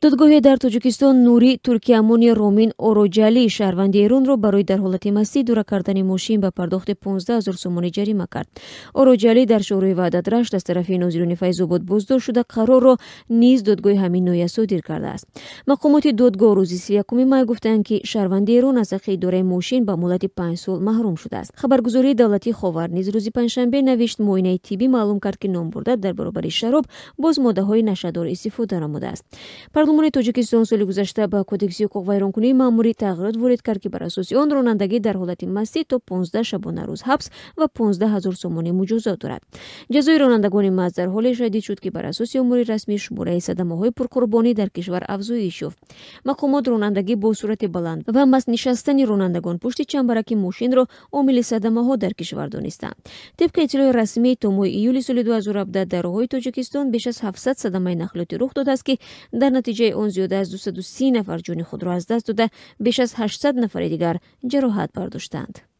Додгоҳе дар Тоҷикистон Нури Туркиямони Ромин Ороҷалӣ, шаҳрванди Эронро, барои дар ҳолати мастӣ идора кардани мошин ба пардохти 15 ҳазор сомонӣ ҷарима кард. Ороҷалӣ дар шоҳроҳи Ваҳдат Рашт аз тарафи нозирони Файзобод боздошт шуда, қарорро низ додгоҳи ҳамин ноҳия содир кардааст. Мақомоти додгоҳ рӯзи 31 май гуфтанд, ки шаҳрванди Эрон аз ҳаққи идораи мошин ба муҳлати 5 сол маҳрум шудааст. Хабаргузории давлатии Ховар низ рӯзи панҷшанбе навишт, муоинаи тиббӣ маълум кард, ки номбурда дар баробари шароб боз моддаҳои нашъадор истифода намудааст. Парлумони Тоҷикистон соли гузашта ба Кодекси ҳуқуқвайронкунии маъмурӣ тағйирот ворид кард, ки бар асоси он ронандагӣ дар ҳолати мастӣ то 15 шабонарӯз ҳабс ва 15 ҳазор сомонӣ муҷозот дорад. Ҷазои ронандагони маст дар ҳоле шадид шуд, ки бар асоси омори расмӣ шумораи садамаҳои пурқурбонӣ дар кишвар афзоиш ёфт. Мақомот ронандагӣ бо суръати баланд ва маст нишастани ронандагон пушти чамбараки мошинро омили садамаҳо дар кишвар донистанд. Тибқи иттилои расмӣ, то моҳи июли соли 2017 дар роҳҳои Тоҷикистон беш аз 700 садамаи нақлиётӣ рух додааст, ки дар натиҷаи он зиёда аз 230 нафар ҷони худро аз даст дода, беш аз 800 нафари дигар ҷароҳат бардоштанд.